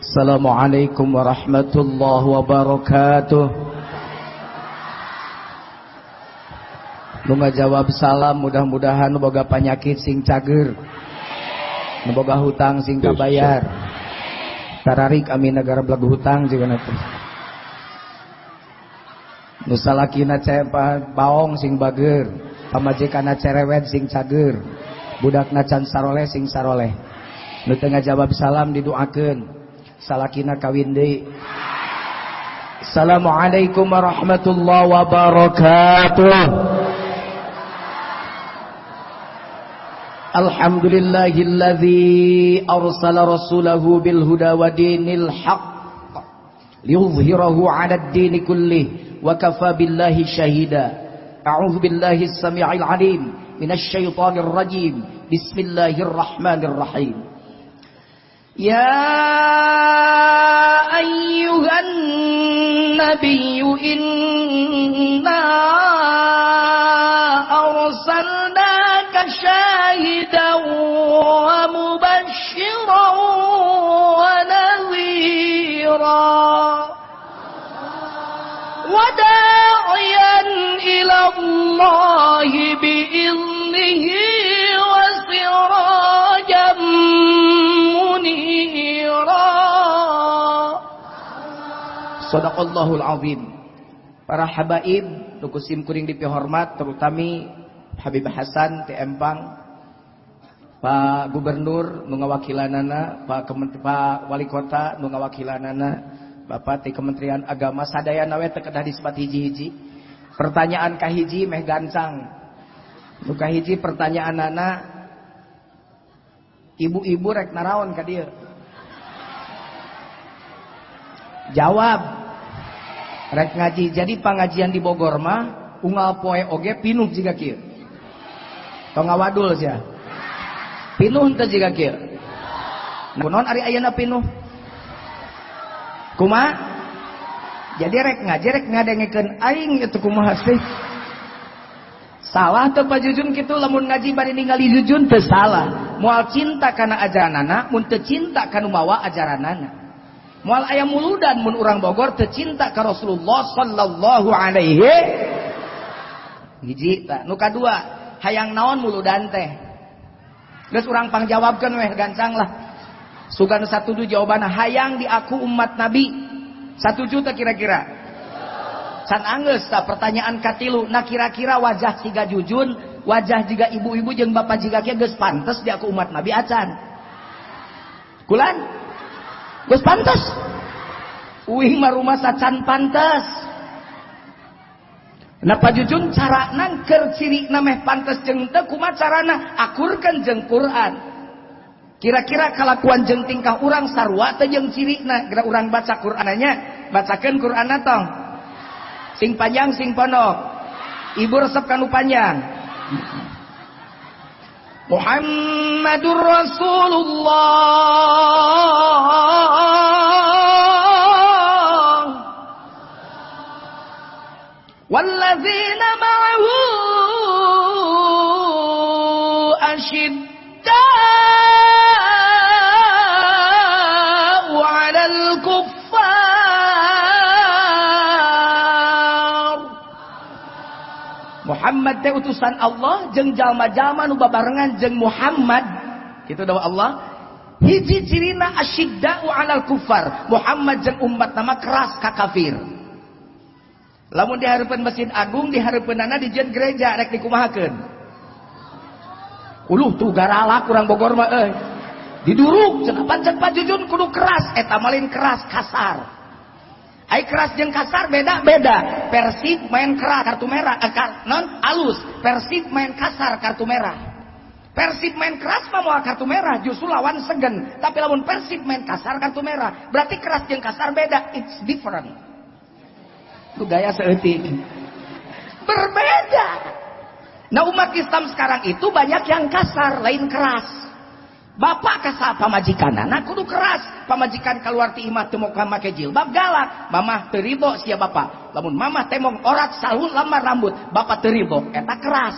Assalamualaikum warahmatullahi wabarakatuh. Nu ngajawab salam mudah-mudahan nu boga panyakit sing cager, nu boga hutang sing kabayar. Tararik amin negara belagu hutang juga nanti. Nu salakina baong sing bager, pamajikanna cerewet sing cager, budakna can saroleh sing saroleh. Nu teu ngajawab salam didoakeun, salakina kawin deui. Assalamualaikum warahmatullahi wabarakatuh. Alhamdulillahilladzi arsala rasulahu bil huda wa dinil haqq liyuzhirahu 'alad dini kullih wa kafa billahi syahida. A'udzu billahi as-sami'il 'alim minasy syaithanir rajim. Bismillahirrahmanirrahim. Ya ayyuhan nabiyyu inna arsalnaka syahidan wa mubasysyiran wa nadhira wa da'iyan ila Allahi bi'iznihi wa sirajan munira. Shadaqallahul azim. Para habaib nu ku sim kuring dipihormat, terutami Habib Hasan T. Empang, Pak Gubernur nu ngawakilanana, Pak Wali Kota nu ngawakilanana, Bapak ti Kementerian Agama, sadayana we teu kedah disebat hiji-hiji. Pertanyaan kahiji meh gancang. Nu kahiji pertanyaanana, ibu-ibu rek naraon ka dieu? Jawab, rek ngaji. Jadi pangajian di Bogor mah unggal poe oge pinuh jiga kieu. Tong ngawadul sia. Pinuh teu jiga kieu. Kunaon ari ayeuna pinuh? Kumaha? Jadi rek ngaji rek ngadengekeun aing itu kumaha sih? Salah teu Pak Jujun kitu lamun ngaji bari ningali Jujun teu salah. Moal cinta kana ajaranana mun teu cinta kana mawa ajaranana. Moal aya muludan mun urang Bogor teu cinta ka Rasulullah sallallahu alaihi. Hiji tah. Nu kadua, hayang naon muludan teh? Geus urang pangjawabkeun weh gancang lah. Sugan satuju jawabanna hayang diaku umat Nabi. Satuju teh kira-kira? Can anggeus tah pertanyaan katilu. Nah kira-kira wajah siga Jujun, wajah jiga ibu-ibu jeung bapak jiga kieu geus pantes diaku umat Nabi acan? Kulan? Geus pantes. Uing mah rumah sacan pantes. Nah Pak Jujun carana keur cirina meh pantes jeung teu kumaha carana? Akurkeun jeung Quran. Kira-kira kalakuan jeung tingkah urang sarua teh jeung cirina. Kira urang baca Qur'ananya, bacakeun Qur'anna tong. Sing panjang sing pondok. Ibu resep kanu panjang. Muhammadur Rasulullah wallazina ma'ahu asyidda'u 'alal kuffar. Muhammad teh utusan Allah jeung jalma-jalma nu babarengan jeung Muhammad. Kitu dawa Allah. Hiji cirina asyidda'u 'alal kuffar. Muhammad jeung umat nama keras ka kafir. Lamun di hareupeun Masjid Agung, di hareupeunana dijieun gereja rek dikumahakeun. Uluh tuh garalak urang Bogor mah euy. Diduruk cenah pancen Pak Jujun kudu keras, eta mah lain keras kasar. Ai keras jeung kasar beda-beda. Persib main keras kartu merah, non alus. Persib main kasar kartu merah. Persib main keras mah moal kartu merah, justru lawan segen. Tapi lamun Persib main kasar kartu merah, berarti keras jeung kasar beda, it's different. Itu gaya seeutik. Berbeda. Nah umat Islam sekarang itu banyak yang kasar, lain keras. Bapak kasar pamajikanana kudu keras. Pamajikan keluar ti imah teu moka make jilbab galak. Mamah teu ridho sia bapak. Lamun mamah temong orat salun lamar rambut, bapak teu ridho, eta keras.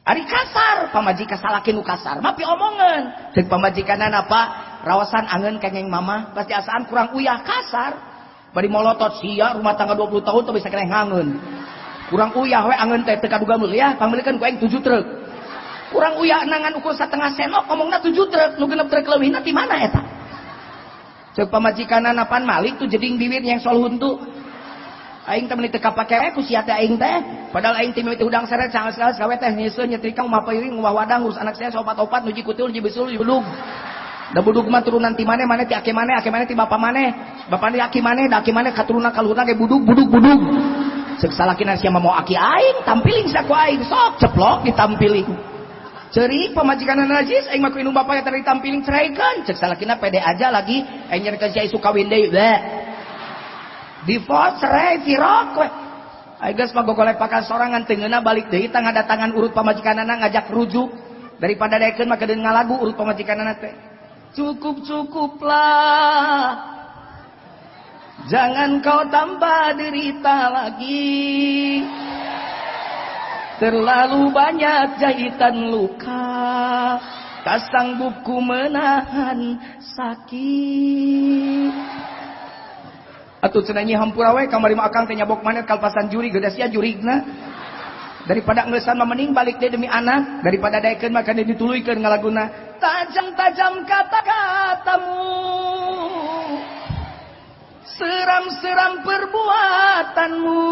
Ari kasar, pamajikan salaki nu kasar mah piomongeun. Ceuk pamajikanana, Pak, Rawasan angeun kengeng mama, pasti asaan kurang uyah kasar. Bari molotot sia rumah tangga 20 tahun teu bisa keneh ngangeun. Kurang uyah we angeun teh teu kaduga meuli ya, pangmeulikeun ku aing 7 truk. Kurang uyah nangan ukur setengah senok ngomongna 7 truk, nu genep truk leuwihna ti mana eta? Ceuk pamajikanna pan malik tuh jeding bibir yang soal huntu. Aing teh meuni teu kapake we ku sia teh aing teh. Padahal aing teh mimiti hudang seret sangat sekali gawe teh nyieun nyetrika umah piring umah wadang ngurus anak saya opat-opat nuji kutil nuji besul nuji bedug. Da budug mah turunan ti maneh maneh ti aki maneh aki maneh ti bapa maneh bapa ti aki maneh da aki maneh katurunan kaluhurna ge budug budug budug. Ceuk salakina sia mah mau aki aing tampiling sia ku aing sok ceplok ditampiling. Ceurik pamajikanna najis aing mah ku indung bapa eta ditampiling ceraikeun. Ceuk salakina pede aja lagi aing nyerekeun sia isuk kawin deui. Bleh. Divorce cerai firok we. Aing geus mah gogolek pakan sorangan teu ngeunah balik deui tah ngadatangan urut pamajikanana ngajak rujuk daripada daekeun mah kedeun ngalagu urut pamajikanana teh. Cukup-cukuplah, jangan kau tambah derita lagi. Terlalu banyak jahitan luka, tak sanggup ku menahan sakit. Atuh cenah nyi hampura we kamari mah akang teh nyabok manet kalpasan juri geus sia jurigna. Daripada ngeusan mah mending balik deui demi anak daripada daekeun mah kana dituluykeun ngalaguna. Tajam-tajam kata-katamu, seram-seram perbuatanmu,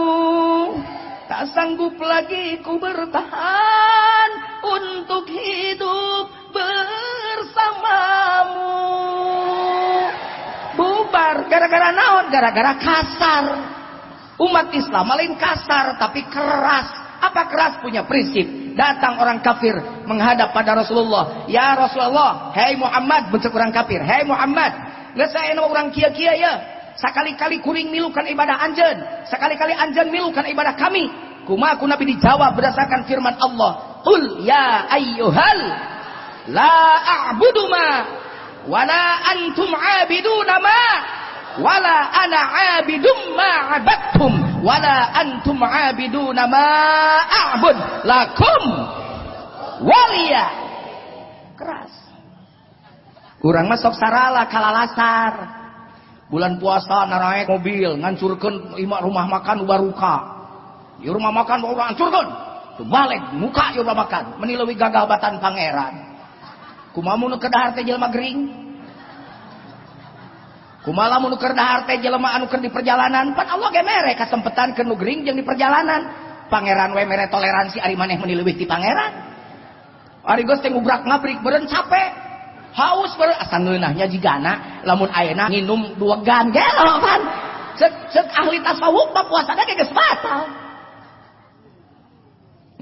tak sanggup lagi ku bertahan untuk hidup bersamamu. Bubar gara-gara naon? Gara-gara kasar. Umat Islam lain kasar tapi keras. Apa keras? Punya prinsip. Datang orang kafir menghadap pada Rasulullah. Ya Rasulullah, hei Muhammad, bentuk orang kafir. Hei Muhammad, geus saena urang kieu-kieu ya. Sakali-kali kuring milukan ibadah anjeun, sakali-kali anjeun milukan ibadah kami. Kumaha ku Nabi dijawab berdasarkan firman Allah. Qul ya ayyuhal la a'budu ma wala antum 'abiduna ma wala ana 'abidum ma 'abadtum wala antum 'abiduna ma a'bud lakum waliya. Keras. Urang mah sok sarala kalalasar. Bulan puasa naraek mobil ngancurkeun rumah makan baruka. Di rumah makan urang hancurkeun. Balik muka ieu rumah makan meuni leuwih gagah batan pangeran. Kumaha mun keur dahar teh jelema gering? Kumaha lamun keur dahar teh jelema anu keur di perjalanan? Pan Allah ge mere kasempetan keur nu gering jeung di perjalanan. Pangeran we mere toleransi ari maneh meuni leuwih ti pangeran. Ari geus teh ngubrak-ngabrik beureun capek. Haus beureun asa ngeunahnya jigana lamun ayeuna nginum 2 gan gelo pan. Ceuk ahli tasawuf mah puasana ge geus batal.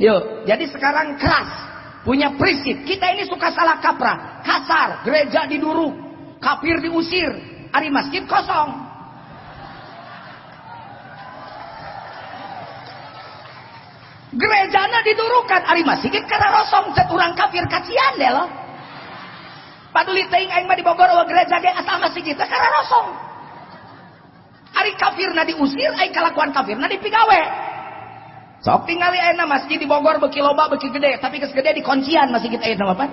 Yuk, jadi sekarang keras. Punya prinsip. Kita ini suka salah kaprah, kasar, gereja diduruk, kafir diusir, ari masjid kosong. Gerejana didurukan, ari masjid karena rosong, cet urang kafir kacian deh loh. Paduli teuing aing mah di Bogor eueuh gereja ge asal masjid teh karena rosong. Ari kafirna diusir, ai kalakuan kafirna dipigawe. Sok tingali ayeuna masjid di Bogor beuki loba beuki gede, tapi geus gede dikuncian masjid ayeuna mah pan.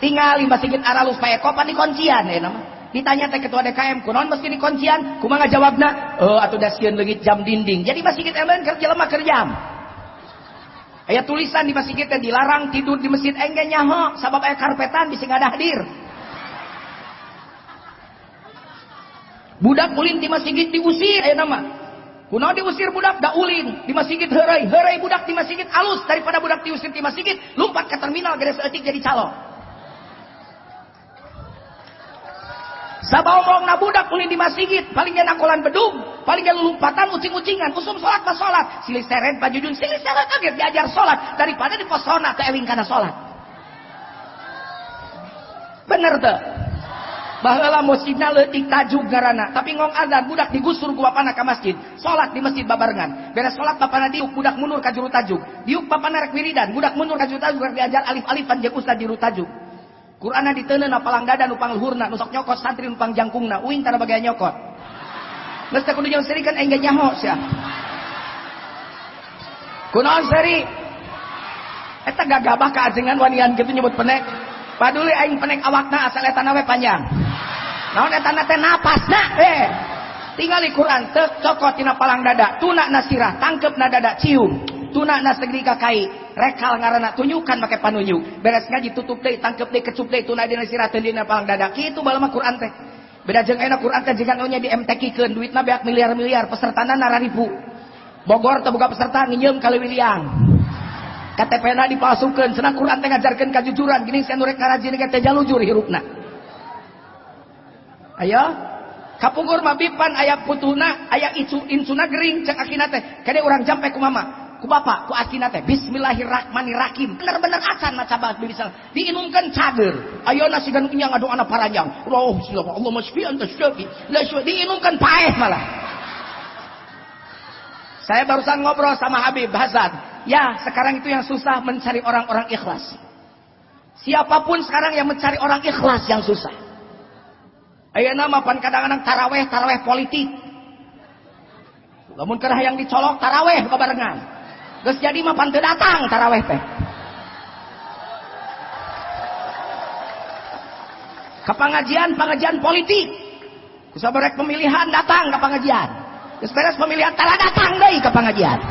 Tingali masjid Aralus Paekopan dikuncian ayeuna mah. Ditanya teh ketua DKM, kunaon masjid dikuncian? Kumaha ngajawabna? Oh, atuh da sieun leungit jam dinding. Jadi masjid ayeuna keur jelema keur jam. Aya tulisan di masjid teh dilarang tidur di masjid aing ge nyaho sabab aya karpetan bisi ngadahadir. Budak ulin di masjid diusir ayeuna mah. Kunaon diusir budak? Da ulin di masjid heureuy, heureuy budak di masjid alus daripada budak diusir di masjid lompat ke terminal gede saeutik jadi calo. Sabaomongna budak ulin di masjid paling ge nakolan bedug, paling ge lulumpatan ucing-ucingan, usum salat mah salat, silih seret pajujun silih seret kaget diajar salat daripada di posona teu ewing kana salat. Bener teu? Baheula masjidna leutik tajuk ngaranna, tapi ngong azan budak digusur ku bapana ka masjid, salat di masjid babarengan. Beres salat bapana diuk budak mundur ka juru tajuk. Diuk bapana rek wiridan, budak mundur ka juru tajuk rek diajar alif-alifan jeung ustad juru tajuk. Qur'anna diteuneu palang dada nu pangluhurna, nu sok nyokot santri nu pangjangkungna, uing tara bagaya nyokot. Geus teh kudu jeung serikeun aing ge nyaho sia. Kunaon seri? Eta gagabah ka ajengan wanian kitu nyebut penek. Paduli aing penek awakna asal etana we panjang. Naon etana teh napasna eh. Tingali Quran tek cokot tina palang dada, tuna na sirah, tangkep na dada, cium. Tuna na segeri ka kai, rekal ngaranna tunjukkan make panunjuk. Beres ngaji tutup deui, tangkep deui, kecup deui, tuna dina sirah teu dina palang dada. Kitu baheula mah Quran teh. Beda jeung ayeuna Quran teh jiga nya di MTQ-keun, duitna beak miliar-miliar, pesertana nararipu. Bogor teu boga peserta nginjeum ka Leuwiliang. KTP-na dipalsukeun, cenah Quran teh ngajarkeun kajujuran, geuning sia nu rek ngarajin ge teh jalujur hirupna. Ayo, kapungkur mah bipan aya putuna, aya icu incuna gering cek akina teh. Kade urang jampe ku mama, ku bapak, ku akina teh. Bismillahirrahmanirrahim. Bener-bener acan maca bisa diinumkeun cager. Ayeuna sigan nya ngadoana paranjang. Allah Allahumma syfi anta syafi. La syfi diinumkeun paeh malah. Saya barusan ngobrol sama Habib Hasan. Ya, sekarang itu yang susah mencari orang-orang ikhlas. Siapapun sekarang yang mencari orang ikhlas yang susah. Ayeuna mah pan kadang-kadang taraweh, taraweh politik. Lamun keur hayang dicolok taraweh babarengan. Geus jadi mah pan teu datang taraweh teh. Ka pengajian, pengajian politik. Kusabarek pemilihan datang ka pengajian. Geus beres pemilihan tara datang deui ka pengajian.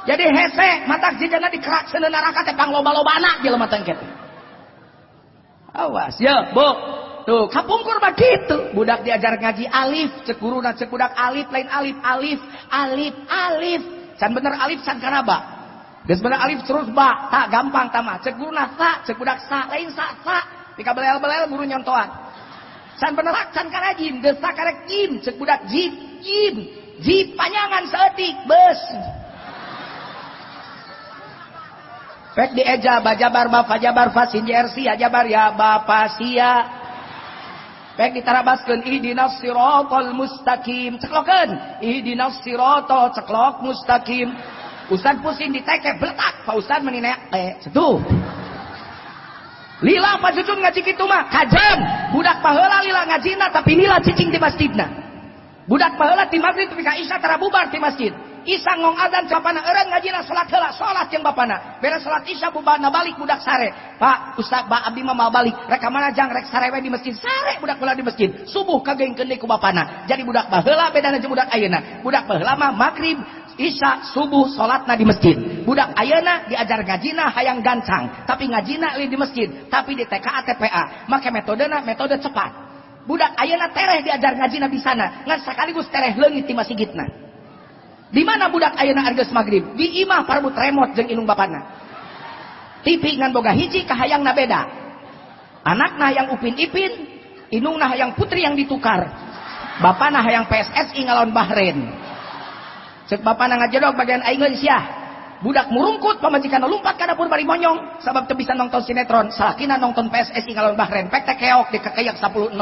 Jadi hese matak jigana dikerak seuneu neraka teh pangloba-lobana jelema teh engke teh. Awas ya, Bu. Tuh, kapungkur mah kitu. Budak diajar ngaji alif, cek guruna cek budak alif lain alif, alif, alif, alif. Can bener alif can kana ba. Geus bener alif terus ba, tak gampang tah mah. Cek guruna sa, cek budak sa, lain sa, sa. Dikabelel-belel guru nyontoan. Can bener can kana jim, geus sa karek jim, cek budak jim, jim. Jim panyangan saeutik, beus. Pek dieja bajabar ba fajabar fa sin jersi ajabar ya ba pasia. Pek ditarabaskeun ihdinas siratal mustaqim. Ceklokeun ihdinas siratal ceklok mustaqim. Ustad pusing diteke bletak, Pak Ustad meni setuh. Lila Pak Cucun ngaji kitu mah kajen. Budak baheula lila ngajina tapi lila cicing di masjidna. Budak baheula ti magrib tepi ka isya tara bubar ti masjid. Isya ngong azan capana eureun ngajina salat heula, salat jeung bapana. Beres salat isya bubana balik budak sare. Pak Ustaz, ba abdi mah balik. Rek ka mana jang rek sare we di masjid. Sare budak baheula di masjid. Subuh kagengkeun deui ku bapana. Jadi budak baheula bedana jeung budak ayeuna. Budak baheula mah magrib, isya, subuh salatna di masjid. Budak ayeuna diajar ngajina hayang gancang, tapi ngajina euy di masjid, tapi di TKA TPA. Make metodena metode cepat. Budak ayeuna tereh diajar ngajina di sana, ngan sakaligus tereh leungit di masjidna. Di mana budak ayeuna argeus magrib? Di imah parebut remote jeung indung bapana. TV ngan boga hiji kahayangna beda. Anakna hayang Upin Ipin, indungna hayang putri yang ditukar. Bapana hayang PSSI ngalawan Bahrain. Cek bapana ngajedog bagian aingeun sia. Budak murungkut pamajikan lompat ka dapur bari monyong sabab teu bisa nonton sinetron, salakina nonton PSSI ngalawan Bahrain, pek teh keok dikekeyak 10-0.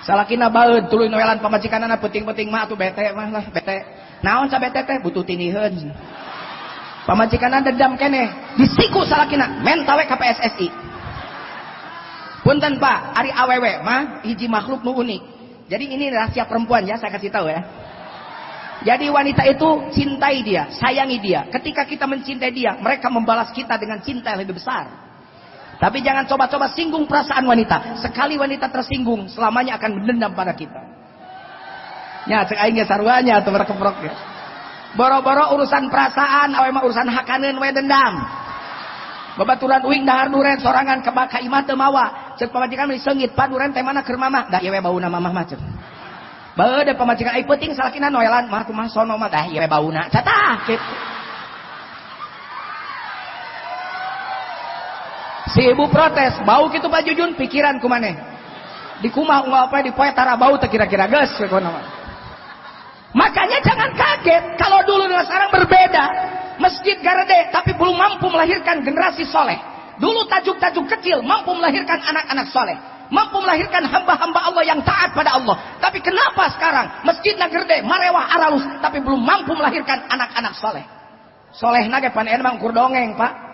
Salakina baeud tuluy noelan pamajikanana peuting-peuting mah atuh bete mah lah bete. Naon sa bete teh butuh tiniheun. Pamajikanna dendam keneh, disiku salakina menta we ka PSSI. Punten Pak, ari awewe mah hiji makhluk nu unik. Jadi ini rahasia perempuan ya, saya kasih tahu ya. Jadi wanita itu cintai dia, sayangi dia. Ketika kita mencintai dia, mereka membalas kita dengan cinta yang lebih besar. Tapi jangan coba-coba singgung perasaan wanita. Sekali wanita tersinggung, selamanya akan mendendam pada kita. Ya, cek aing ge sarua nya atuh keprok ya. Boro-boro urusan perasaan, awe mah urusan hakaneun we dendam. Babaturan uing dahar duren sorangan kebak ka imah teu mawa. Cek pamajikan meuni seungit, "Pa duren teh mana keur mamah?" Da ieu we bauna mamah mah cek. Bae de pamajikan ai peuting salakina noelan mah kumaha sono mah dah ieu we bauna. Catah kitu. Si ibu protes, bau kitu Pak Jujun pikiran ku maneh. Di kumah unggal poe di poe tara bau teh kira-kira geus we kono mah. Makanya jangan kaget kalau dulu dengan sekarang berbeda. Masjid garede tapi belum mampu melahirkan generasi soleh. Dulu tajuk-tajuk kecil mampu melahirkan anak-anak soleh, mampu melahirkan hamba-hamba Allah yang taat pada Allah. Tapi kenapa sekarang masjid gerde, marewah aralus, tapi belum mampu melahirkan anak-anak soleh. Soleh nage pan emang kur dongeng Pak.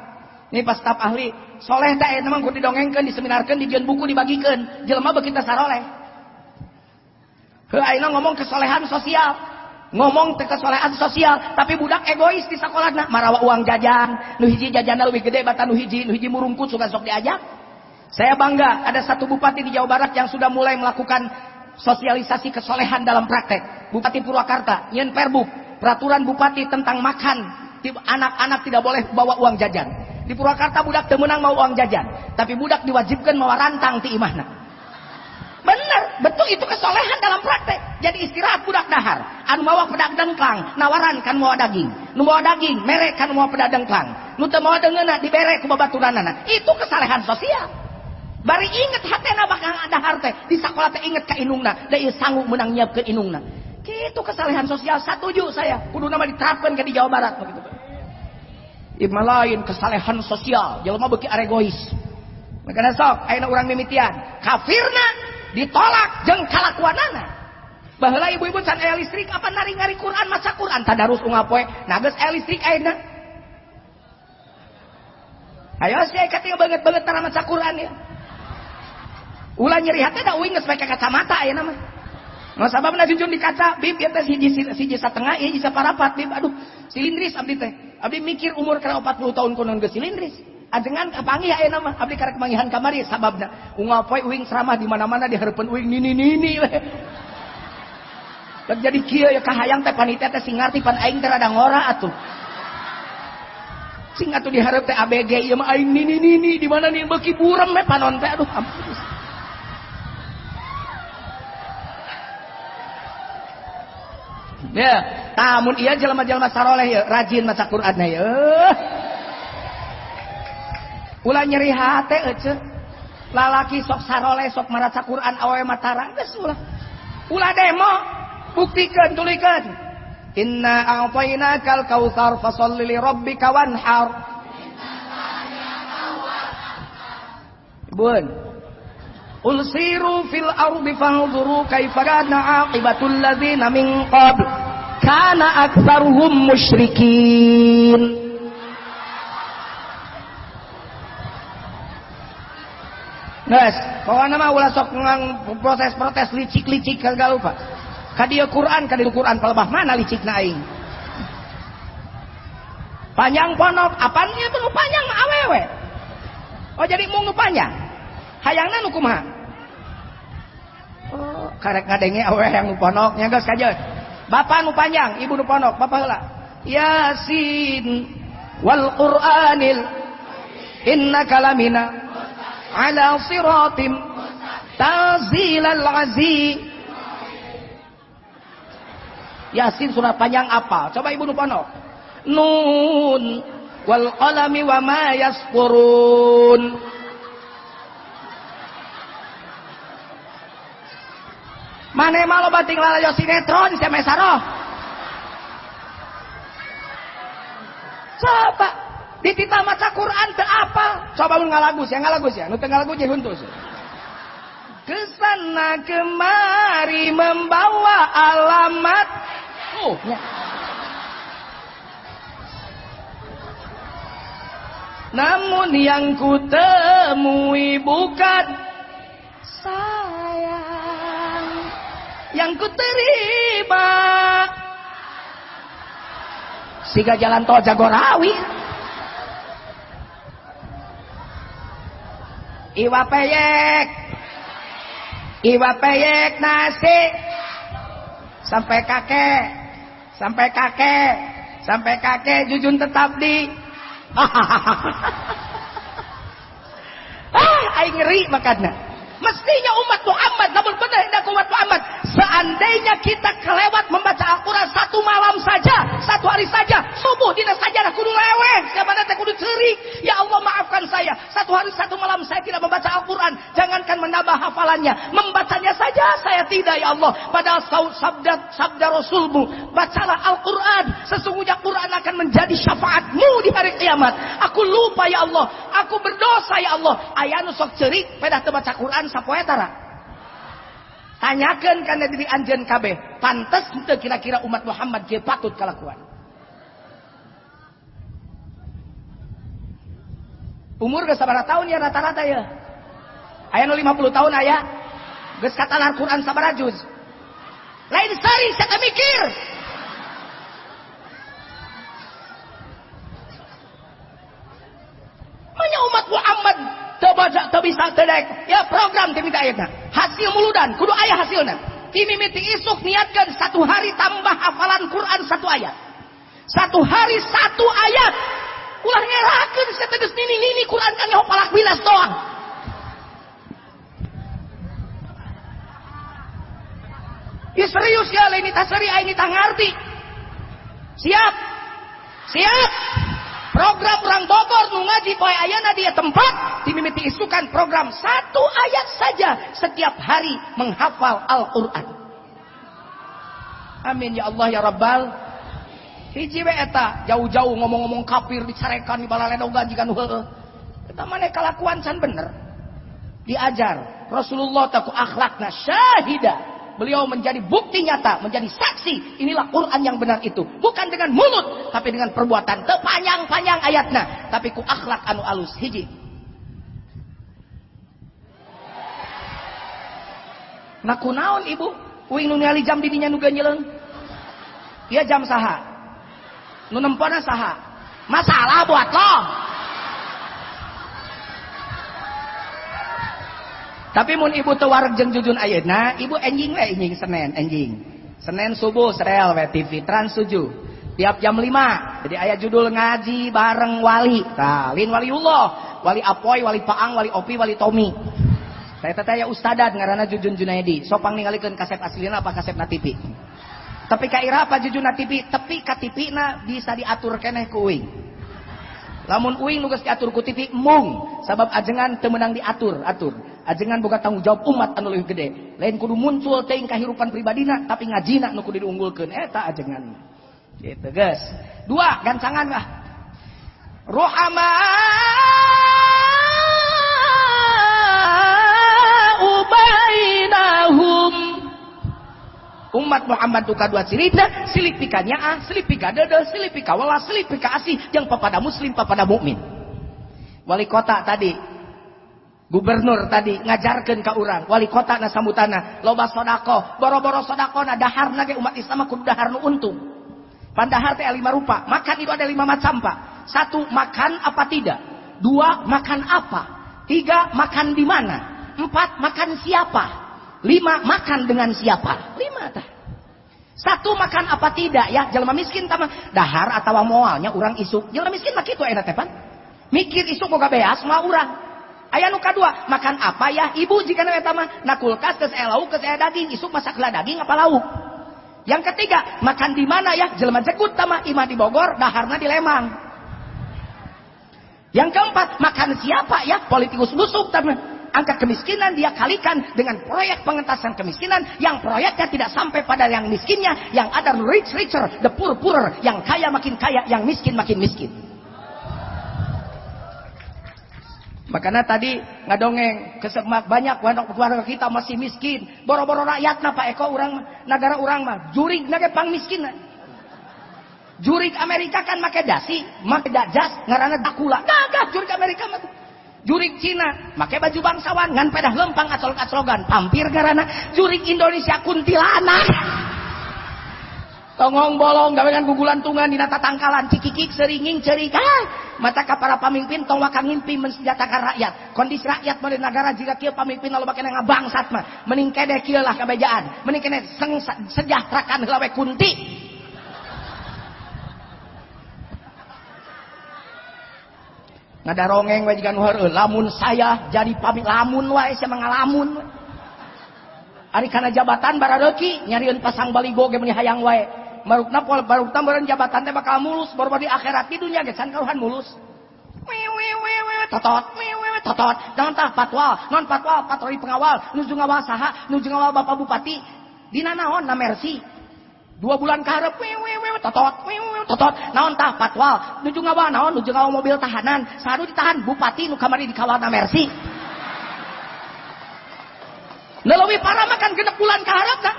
Ini pas staf ahli, soleh teh emang kur didongengkeun, diseminarkeun, dijieun buku dibagikeun, jelema beuki teh saroleh. Heuh ayeuna ngomong kesolehan sosial, ngomong teh kesolehan sosial, tapi budak egois di sakolahna, marawa uang jajan, nu hiji jajanna leuwih gede batan nu hiji murungkut suka sok diajak. Saya bangga ada satu bupati di Jawa Barat yang sudah mulai melakukan sosialisasi kesolehan dalam praktek. Bupati Purwakarta, nyeun perbub, peraturan bupati tentang makan, anak-anak tidak boleh bawa uang jajan. Di Purwakarta budak teu meunang mau uang jajan, tapi budak diwajibkan mawa rantang ti imahna. Bener, betul itu kesolehan dalam praktek. Jadi istirahat budak dahar, anu mawa pedak dengklang, nawaran kan mawa daging. Nu mawa daging, mere kan mawa pedak dengklang. Nu teu mawa deungeunna dibere ku babaturanana. Itu kesalehan sosial. Bari inget hatena bakal dahar teh, di sakola teh inget ka indungna, da ieu sanggup meunang nyiapkeun indungna. Kitu kesalehan sosial, satuju saya. Kuduna mah diterapkeun ke di Jawa Barat begitu. Ieu mah lain kesalehan sosial, jelema beuki aregois. Makana sok ayeuna urang mimitian, kafirna ditolak jeung kalakuanana. Baheula ibu-ibu can aya listrik apa naring-naring Quran maca Quran tadarus unggal poe. Nah geus aya listrik ayeuna. Ayo sia katingal banget-banget tara maca Quran ya. Ulah nyeri hate da uing geus make kacamata ayeuna mah. Nah sababna jujun di kaca bib ieu teh siji satengah ieu hiji saparapat bib aduh silindris abdi teh. Abdi mikir umur kana 40 tahun konon geus silindris. Ajengan kapanggih ayeuna mah abdi karek manggihan kamari sababna unggal poe uing ceramah di mana-mana di hareupeun uing nini-nini we. Jadi kieu ya kahayang teh panitia teh sing ngarti pan aing teh rada ngora atuh. Sing atuh di hareup teh ABG ieu mah aing nini-nini di mana nih beuki burem we panon teh aduh ampun. Ya, tamun ieu jelema-jelema saroleh ieu rajin maca Qur'an ieu. Ulah nyeri hate ece. Lalaki sok saroleh sok maraca Quran awewe matara geus ulah. Ulah demo, buktikeun tulikeun. Inna a'tainakal kautsar fasholli li rabbika wanhar. Bun. Qul siru fil ardi fanzuru kaifa kana aqibatul ladzina min qabl kana aktsaruhum musyrikin. Guys, pokoknya mah ulah sok proses-protes licik-licik kagak lupa. Ka dieu Quran, ka dieu Quran palebah mana licikna aing. Panjang ponok, apaan ieu nu panjang mah awewe. Oh jadi mung nu panjang. Hayangna nu kumaha? Oh, karek ngadenge awewe yang nu ponok nya geus kajeun. Bapak nu panjang, ibu nu ponok, bapak heula. Yasin wal Qur'anil innaka lamina ala siratim tanzilal aziz. Yasin surat panjang apa? Coba ibu nupono. Nun wal qalami wa ma yasqurun. Mane mah loba ting lalajo sinetron sia mesaroh. Coba dititah maca Quran teu apal. Coba mun ngalagu sia ngalagu sia, nu teu ngalagu jeung huntu sia. Kesana kemari membawa alamat. Oh, ya. Namun yang ku temui bukan sayang, yang ku terima siga jalan tol Jagorawi. Iwa peyek, iwa peyek nasi sampai kakek, sampai kakek, sampai kakek jujun tetap di. Ah, aing ngeri makana. Mestinya umat Muhammad, namun benar hendak umat Muhammad. Seandainya kita kelewat membaca Al-Quran satu malam saja, satu hari saja, subuh dina sajadah kudu leweh, siapa nanti kudu cerik. Ya Allah maafkan saya, satu hari satu malam saya tidak membaca Al-Quran. Jangankan menambah hafalannya, membacanya saja saya tidak ya Allah. Padahal sabda Rasulmu, bacalah Al-Quran, sesungguhnya Quran akan menjadi syafaatmu di hari kiamat. Aku lupa ya Allah, aku berdosa ya Allah. Aya nu sok cerik pedah teu baca Quran sapoe tara. Tanyakeun kana diri anjeun kabeh, pantes henteu kira-kira umat Muhammad kieu patut kalakuan. Umur geus sabaraha tahun ya rata-rata ya? Aya nu 50 tahun aya. Geus katalar Quran sabaraha juz. Lain sari sia mikir. Manya umat Muhammad Teu baca teu bisa teu daek. Ya program ti mimiti ayeuna. Hasil muludan kudu aya hasilna. Ti mimiti isuk niatkeun satu hari tambah hafalan Quran satu ayat. Satu hari satu ayat. Ulah ngerakeun sia teh geus nini-nini Quran kan nyaho palak bilas doang. Ya serius ya, lain tah seri aing tah ngarti. Siap. Siap. Program orang Bogor nu ngaji poe ayeuna di tempat ti mimiti isukan program satu ayat saja setiap hari menghafal Al-Qur'an. Amin ya Allah ya Rabbal. Hiji we eta jauh-jauh ngomong-ngomong kafir dicarekan di balaledogan jiga nu heueuh. Eta maneh kalakuan can bener. Diajar Rasulullah teh ku akhlakna syahida. Beliau menjadi bukti nyata, menjadi saksi. Inilah Quran yang benar itu. Bukan dengan mulut, tapi dengan perbuatan. Tepanjang-panjang ayatna, tapi ku akhlak anu alus. Hiji. Nah kunaon ibu? Uing nu ningali jam didinya nu geunjeleung. Ieu jam saha? Nu nempona saha? Masalah buat lo. Tapi mun ibu teu wareg jeung jujun ayeuna, ibu enjing we enjing Senin, enjing. Senin subuh setel we TV Trans 7. Tiap jam 5. Jadi aya judul ngaji bareng wali. Tah, lin waliullah, wali Apoy, wali Paang, wali Opi, wali Tommy. Saya teh aya ustadad ngaranna Jujun Junaidi. Sok pangningalikeun kasep aslina apa kasep na TV. Tapi ka ira apa Jujun na TV? Tepi ka TV na bisa diatur keneh ku uing. Lamun uing nu geus diatur ku TV mung, sabab ajengan teu meunang diatur, atur. Ajengan boga tanggung jawab umat anu leuwih gede. Lain kudu muncul teuing kahirupan pribadina, tapi ngajina nu kudu diunggulkeun eta ajengan. Gitu, geus. Dua, gancangan lah. Ruhama bainahum. Umat Muhammad duka dua cirina, silih pika nyaah, silih pika deudeuh, silih pika welas, silih pika asih jeung papada muslim, papada mukmin. Wali kota tadi, gubernur tadi ngajarkeun ka urang, wali kota na sambutana loba sedekah, boro-boro sedekahna daharna ge umat Islam kudu dahar nu untung. Pandahar teh lima rupa, makan itu ada lima macam, Pak. Satu, makan apa tidak. Dua, makan apa. Tiga, makan di mana. Empat, makan siapa. Lima, makan dengan siapa. Lima tah. Satu, makan apa tidak ya, jelema miskin tah dahar atawa moalnya urang isuk. Jelema miskin mah kitu eta teh pan. Mikir isuk boga beas moal urang. Aya nu kadua, makan apa ya? Ibu jika eta mah na kulkas geus aya lauk geus aya daging, isuk masak heula daging apa lauk. Yang ketiga, makan di mana ya? Jelema jegut tah mah imah di Bogor, daharna di Lembang. Yang keempat, makan siapa ya? Politikus busuk tah mah. Angka kemiskinan dia kalikan dengan proyek pengentasan kemiskinan yang proyeknya tidak sampai pada yang miskinnya, yang ada rich richer, the poor poorer, yang kaya makin kaya, yang miskin makin miskin. Makanya tadi ngadongeng banyak warga kita masih miskin, boro-boro rakyatna Pak Eko urang negara urang mah jurig na ge pang miskin. Jurig Amerika kan make dasi, make jas ngaranna Dracula. Gagah jurig Amerika mah. Jurig Cina make baju bangsawan ngan pedah lempang acolok-acologan, pampir ngaranna. Jurig Indonesia kuntilanak. Tongong bolong gawean gugulantungan dina tatangkalan cikikik seringing cerik. Mata ka para pamimpin tong waka ngimpi mensejahterakan rakyat. Kondisi rakyat mah di negara jika kieu pamimpin loba keneh ngabangsat mah. Mending kedeh kieu lah kabejaan. Mending keneh sejahterakan heula we kunti. Ngadarongeng we jiga nu heureul, lamun saya jadi pamimpin lamun wae sia mah ngalamun. Ari kana jabatan barareuki nyarieun pasang baligo ge meuni hayang wae. Marukna poal barukna meureun jabatan teh bakal mulus, baru di akhirat di dunya ge can karuhan mulus. Totot, totot. Naon tah patwal, naon patwal, patroli pengawal, nuju ngawal saha, nuju ngawal bapak bupati. Dina naon na Mercy. 2 bulan kaharep, totot, totot. Naon tah patwal, nuju ngawal naon, nuju ngawal mobil tahanan. Saru ditahan bupati nu kamari dikawal na Mercy. Leuwih parah mah kan 6 bulan kaharep tah.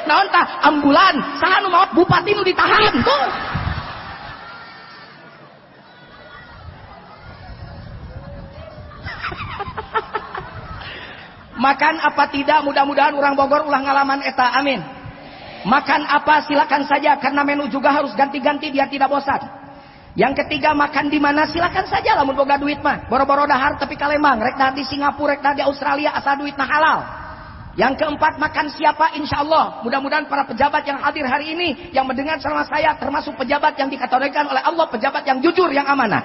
Naon tah ambulan, saha nu maot bupati nu ditahan tuh. Makan apa tidak, mudah-mudahan orang Bogor ulah ngalaman eta, amin. Makan apa silakan saja, karena menu juga harus ganti-ganti biar tidak bosan. Yang ketiga makan di mana silakan saja lamun boga duit mah. Boro-boro dahar tapi ka Lembang, rek dahar di Singapura, rek dahar di Australia asal duitna halal. Yang keempat makan siapa insya Allah. Mudah-mudahan para pejabat yang hadir hari ini yang mendengar ceramah saya termasuk pejabat yang dikategorikan oleh Allah pejabat yang jujur yang amanah.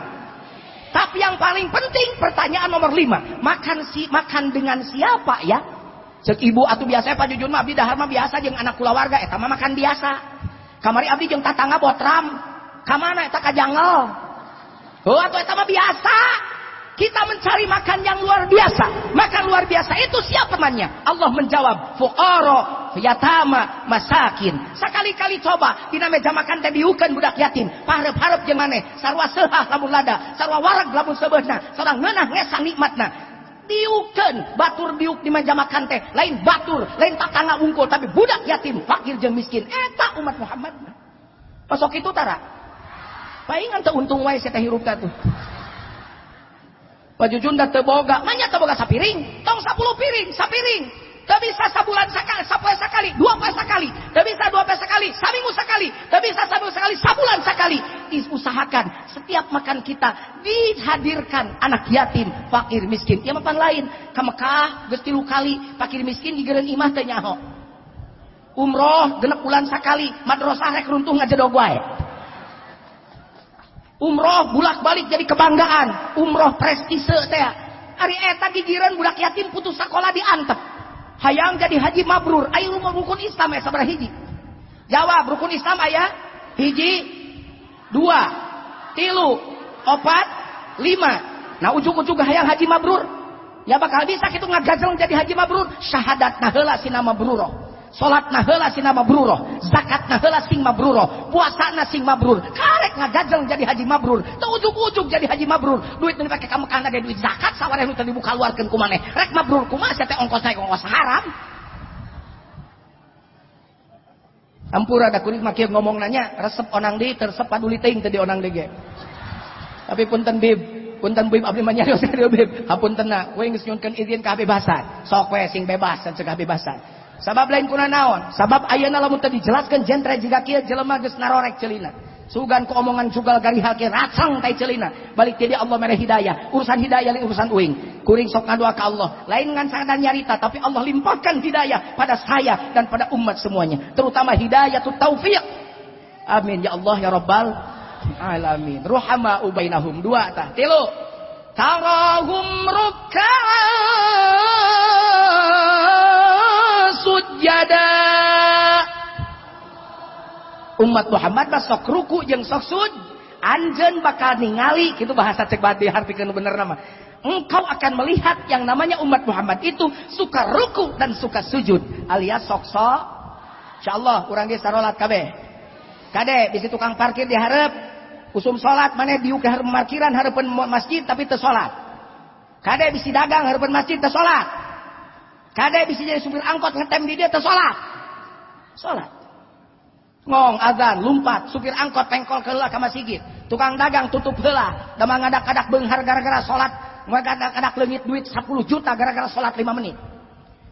Tapi yang paling penting pertanyaan nomor 5, makan dengan siapa ya? Cek ibu atuh biasa Pak Jujun mah abdi dahar mah biasa jeung anak kulawarga eta mah makan biasa. Kamari abdi jeung tatangga botram. Kamana eta ka jangel. Oh atuh eta mah biasa. Kita mencari makan yang luar biasa. Makan luar biasa itu siapa temannya? Allah menjawab, fuqara, yatama, masakin. Sekali-kali coba dina meja makan teh diukeun budak yatim. Pahareup-hareup jeung maneh, sarua seuhah lamun lada, sarua wareg lamun seubeuhna, sarua ngeunah ngesang nikmatna. Diukeun, batur diuk di meja makan teh, lain batur, lain tatangga wungkul, tapi budak yatim, fakir jeung miskin. Eta umat Muhammad. Pasok itu tara. Paingan teu untung wae sia teh hirup teh tuh. Pak Jujun dah teu boga, manya teu boga sapiring, tong 10 piring, sapiring. Teu bisa sabulan sakali, sapoe sakali, dua poe sakali, teu bisa dua poe sekali, saminggu sakali, teu bisa saminggu sekali, sabulan sakali. Diusahakan setiap makan kita dihadirkan anak yatim, fakir miskin. Ya mapan lain, ka Mekah geus 3 kali, fakir miskin digereun imah teu nyaho. Umroh 6 bulan sakali, madrasah rek runtuh ngajedog wae. Umroh bulak-balik jadi kebanggaan, umroh prestise teh. Ari eta gigireun budak yatim putus sakola diantep. Hayang jadi haji mabrur, ayo rukun Islam aya sabaraha hiji? Jawab, rukun Islam aya hiji, 2, 3, 4, 5. Nah ujug-ujug hayang haji mabrur. Ya bakal bisa kitu ngagajleng jadi haji mabrur, syahadatna heula sina mabruroh. Salatna heula sina mabruroh, zakatna heula sing mabruroh, puasana sing mabrur. Karek ngagajleng jadi haji mabrur, teu ujug-ujug jadi haji mabrur. Duit nu dipake ka Mekah ge duit zakat sawareh nu teu dibuka luarkeun ku maneh. Rek mabrur kumaha sia teh ongkosna ongkos haram. Ampura da kuring mah kieu ngomong nanya, resep onang deui teu resep paduli teuing teu di onang deui ge. Tapi punten bib, punten bib abdi mah nyarios ka dieu bib. Hapuntenna, we geus nyuhunkeun izin ka kebebasan. Sok we sing bebas cegah bebasan. Sabab lain kuna naon? Sabab ayeuna lamun teu dijelaskeun jentre jiga kieu jelema geus narorek ceulina. Sugan ku omongan jugal garihal kieu racang tai ceulina. Balik ti dia Allah mere hidayah. Urusan hidayah lain urusan uing. Kuring sok ngadoa ka Allah. Lain ngan sadar nyarita tapi Allah limpahkan hidayah pada saya dan pada umat semuanya. Terutama hidayatut taufiq. Amin ya Allah ya Rabbal alamin. Ruhama ubainahum 2 tah. 3. Tarahum ruk'an sujada. Umat Muhammad mah sok ruku jeung sok sujud. Anjeun bakal ningali kitu bahasa cek bati hartikeun bener nama. Engkau akan melihat yang namanya umat Muhammad itu suka ruku dan suka sujud alias sok sok. Insyaallah urang ge sarolat kabeh. Kade bisi tukang parkir di hareup usum salat maneh diuk di hareup parkiran hareupeun masjid tapi teu salat. Kade bisi dagang hareupeun masjid teu salat. Kade bisa jadi supir angkot ngetem di dia teu salat. Salat. Ngong azan lumpat, supir angkot pengkol heula ka masjid. Tukang dagang tutup heula, da ngadak-kadak beunghar gara-gara salat, ngadak-kadak leungit duit 10 juta gara-gara salat 5 menit.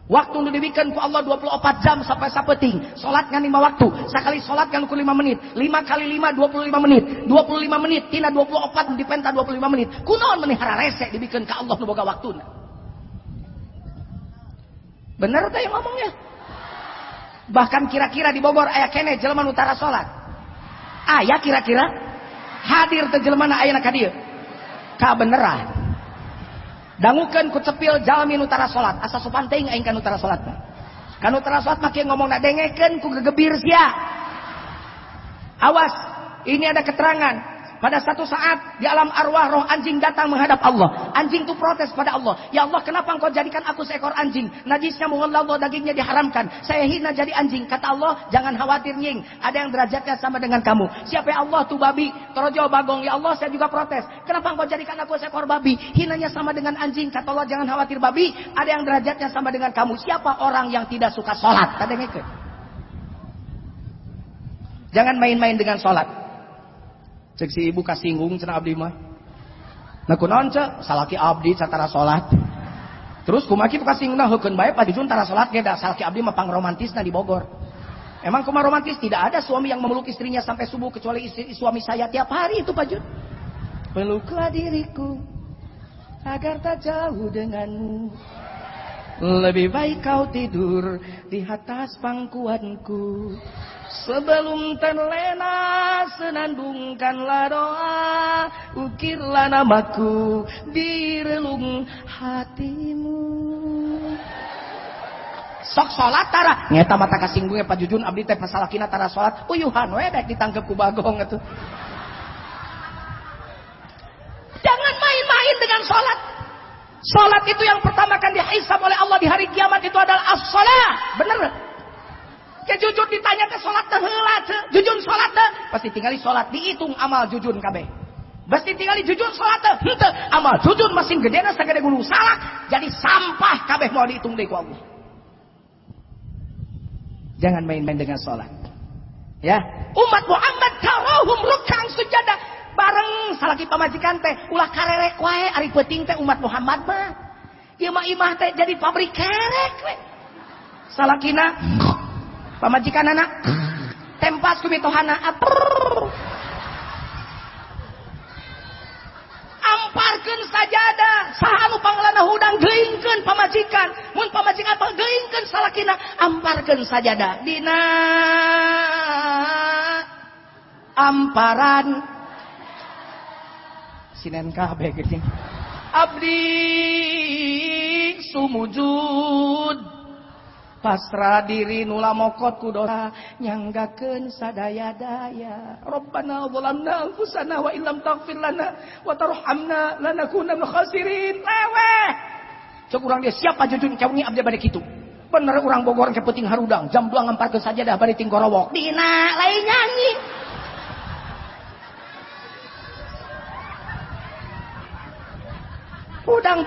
Waktu nu dibikeun ku Allah 24 jam sampai sapeuting. Salat ngan 5 waktu, sakali salat ngan ku 5 menit. 5 kali 5 25 menit. 25 menit tina 24 dipenta 25 menit. Kunaon meni hararese dibikeun ka Allah nu boga waktuna. Bener teh yang ngomongnya. Bahkan kira-kira di Bogor aya keneh jelema nu tara salat. Aya kira-kira hadir teh jelema na ayeuna ka dieu. Kabeneran. Dangukeun ku cepil jalmi nu tara salat, asa sopan teuing aing ka nu tara salat mah. Ka nu tara salat mah kieu ngomongna dengekeun ku gegebir sia. Awas, ini ada keterangan. Pada satu saat di alam arwah roh anjing datang menghadap Allah. Anjing itu protes pada Allah. Ya Allah, kenapa engkau jadikan aku seekor anjing? Najisnya mughalladhah, dagingnya diharamkan. Saya hina jadi anjing. Kata Allah, jangan khawatir nying. Ada yang derajatnya sama dengan kamu. Siapa ya Allah tuh babi? Torojo bagong. Ya Allah, saya juga protes. Kenapa engkau jadikan aku seekor babi? Hinanya sama dengan anjing. Kata Allah, jangan khawatir babi. Ada yang derajatnya sama dengan kamu. Siapa orang yang tidak suka sholat? Kata ngeke. Jangan main-main dengan sholat. Cek si ibu kasinggung cenah abdi mah. Nah kunaon cek salaki abdi satara salat. Terus kumaha kitu kasinggungna heukeun bae Pak Jujun tara salat ge da salaki abdi mah pangromantisna di Bogor. Emang kumaha romantis? Tidak ada suami yang memeluk istrinya sampai subuh kecuali istri suami saya tiap hari itu Pak Jun. Peluklah diriku agar tak jauh denganmu. Lebih baik kau tidur di atas pangkuanku. Sebelum terlena senandungkanlah doa, ukirlah namaku di relung hatimu. Sok salat tara nyeta mata kasinggungnya Pak Jujun abdi teh pasalakina tara salat uyuhan we dek ditangkep ku bagong atuh. Jangan main-main dengan salat. Salat itu yang pertama akan dihisab oleh Allah di hari kiamat itu adalah as-salah. Bener? Ke Jujun ditanya teh salat teh heula teh, Jujun salat teh pasti tingali salat dihitung amal Jujun kabeh. Pasti tingali Jujun salat teh henteu amal Jujun masing gedena sagede gunung salak jadi sampah kabeh mau dihitung deui ku Allah. Jangan main-main dengan sholat. Ya, umat Muhammad tarahum ruk'an sujada bareng salaki pamajikan teh ulah karerek wae ari peuting teh umat Muhammad mah. Ieu mah imah teh jadi pabrik kerek we. Salakina pamajikanana tempas ku mitohana amparkeun sajadah saha anu panglana hudang geuingkeun pamajikan mun pamajikan geuingkeun salakina amparkeun sajadah dina amparan sinen kabeh geuning abdi sumujud pasrah diri nula mokot ku dosa nyanggakeun sadaya-daya. Rabbana zalamna anfusana wa illam taghfir lana wa tarhamna lanakunanna minal khasirin. Leweh. Cek urang dia siapa Jujun kewengi abdi bade kitu. Bener urang Bogor ke peuting harudang jam 2 ngamparkeun sajadah bade tinggorowok. Dina lain nyanyi. Udang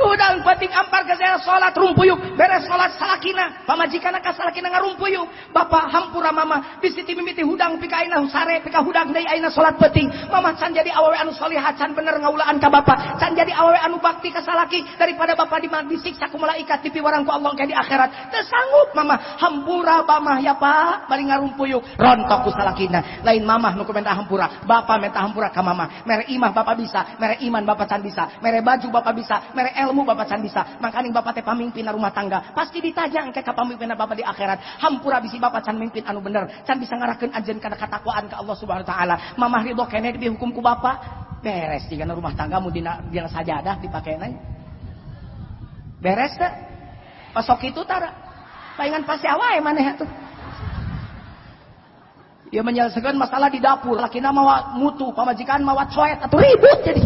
udang penting ampar ke saya sholat rumpuyuk beres sholat salakina pamajikana ka salakina ngarumpuyuk bapak hampura mama bisi ti mimiti hudang pika aina sare pika hudang deui aina sholat penting mama can jadi awewe anu solihah can bener ngaulaan ka bapak can jadi awewe anu bakti ka salaki daripada bapak disiksa ku malaikat dipiwarang ku Allah ke di akhirat teu sanggup mama hampura bamah ya pak bari ngarumpuyuk rontok ku salakina lain mamah nu minta hampura bapak minta hampura ka mama mere imah bapak bisa mere iman bapak can bisa mere baju bapak bisa mere ilmu bapak can bisa makaning bapak teh pamimpin rumah tangga pasti ditanya engke ka pamimpin bapak di akhirat hampura bisi bapak can mimpin anu bener can bisa ngarahkeun anjeun kana katakwaan ka Allah Subhanahu wa taala mamah ridho keneh dihukum ku bapak beres digana rumah tangga mu dina sajadah dipakena beres teh pasok kitu tara paingan pasti awae maneh atuh. Ia menyelesaikan masalah di dapur lakina mawa mutu pamajikan mawa coet atuh ribut jadi.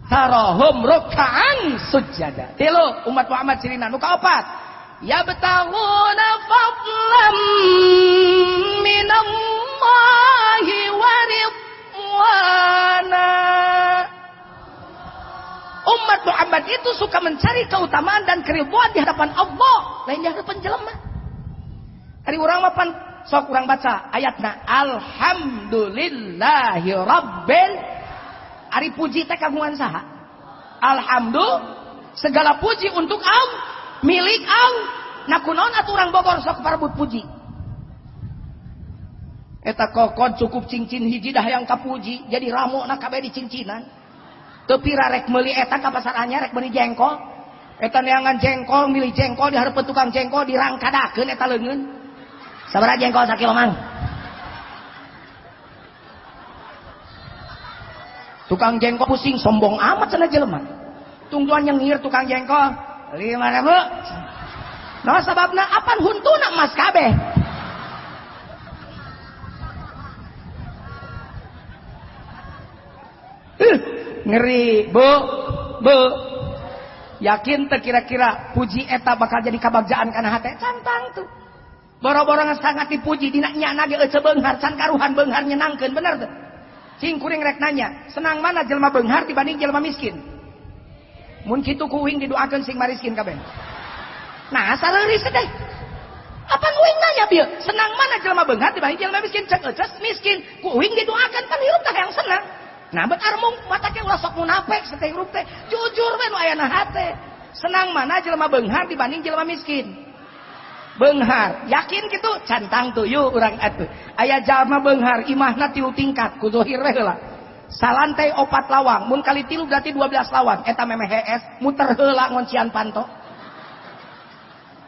Tarahum ruk'an sujada. Tilu umat Muhammad cirina nu kaopat. Yabtaguna fadlan minallahi wa ridwana. Umat Muhammad itu suka mencari keutamaan dan keridhaan di hadapan Allah, lain di hadapan jelema. Ari urang mah pan sok urang baca ayatna alhamdulillahi rabbil. Ari puji teh kagungan saha? Alhamdulillah, segala puji untuk Allah, milik Allah. Nah kunaon atuh urang Bogor sok parebut puji. Eta kokon cukup cincin hiji dah yang kapuji, jadi ramona kabeh di cincinan. Teu pira rek meuli eta ka pasar anyar rek meuli jengkol. Eta neangan jengkol, milih jengkol di hareupeun tukang jengkol dirangkadakeun eta leungeun. Sabaraha jengkol sakilo mang? Tukang jengkol pusing sombong amat cenah jelema. Tungguan nyengir tukang jengkol 5.000. Nah sababna apan huntuna emas kabeh. Ngeri, Bu. Bu. Yakin teu kira-kira puji eta bakal jadi kabagjaan kana hate? Cantang tuh. Boro-boro sangat dipuji dina nyana ge euceu beunghar can karuhan beunghar nyenangkeun bener teu? Cing kuring rek nanya, senang mana jelema beunghar dibanding jelema miskin? Mun kitu ku uing didoakeun sing mariskin kabeh. Nah, saleuris teh. Apa uing nanya bieu? Senang mana jelema beunghar dibanding jelema miskin? Cek euceus miskin, ku uing didoakeun pan hirup teh yang senang. Nah, bet armung mata ke ulah sok munafik sateh hirup teh. Jujur we nu aya na hate. Senang mana jelema beunghar dibanding jelema miskin? Beunghar, yakin kitu cantang tuh yuk urang atuh. Aya jalma beunghar imahna 3 tingkat ku zohir we heula. Salantai 4 lawang, mun kali 3 berarti 12 lawang. Eta memeh hees muter heula ngoncian panto.